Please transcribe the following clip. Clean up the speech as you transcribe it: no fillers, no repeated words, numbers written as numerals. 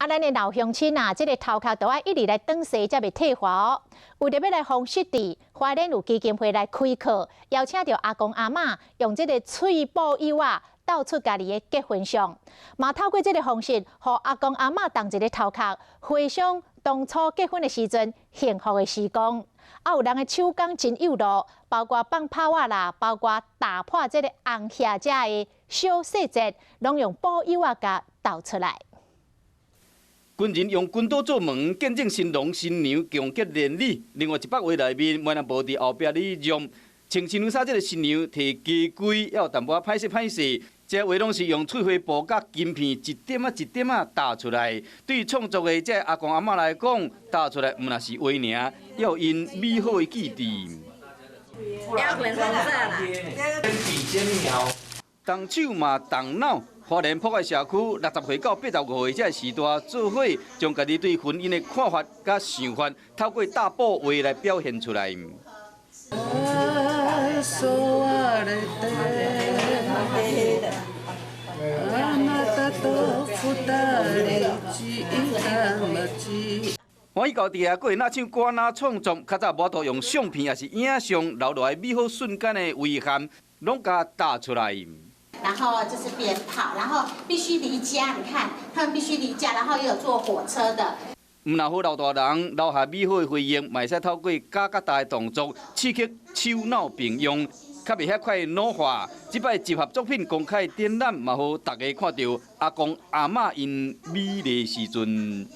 啊，咱的老鄉親啊，這个頭殼都愛一直來轉洗，才袂退化哦。為著欲來防失智，花蓮有基金會來開課，邀請著阿公阿嬤用這个脆布幼仔鬥出家己的結婚相，嘛透過這个方式，予阿公阿嬤動一个頭殼，回想當初結婚的時陣幸福的時光。啊，有人的手工真有路，包括放炮仔啦，包括打破這个紅額遮的小細節，攏用布幼仔共鬥出來。軍人用軍刀做門，見證新郎新娘共結連理。另外一幅畫內面，萬人無佇後壁禮讓，穿新娘衫這个新娘提家規，也有淡薄仔歹勢歹勢。這畫攏是用脆花布佮金片一點仔一點仔搭出來。對創作的這阿公阿嬤來講，搭出來毋但是畫爾，也有𪜶美好的記憶。比肩苗。動手嘛動腦。花蓮博愛社區60歲到85歲這時代做伙，將家己對婚姻的看法佮想法，透過搭布畫來表現出來。歡喜到佇遐，閣會若像歌若創作，較早無法度用相片抑是影像留落來美好瞬間的遺憾，攏共搭出來。然後就是鞭炮，然後必須離家，你看，他們必須離家，然後又有坐火車的。毋但予老大人留下美好的回憶，嘛會使透過加佮搭的動作，刺激手腦並用，較袂遐快老化。這擺集合作品公開展覽，嘛予大家看著阿公阿嬤𪜶美麗時陣。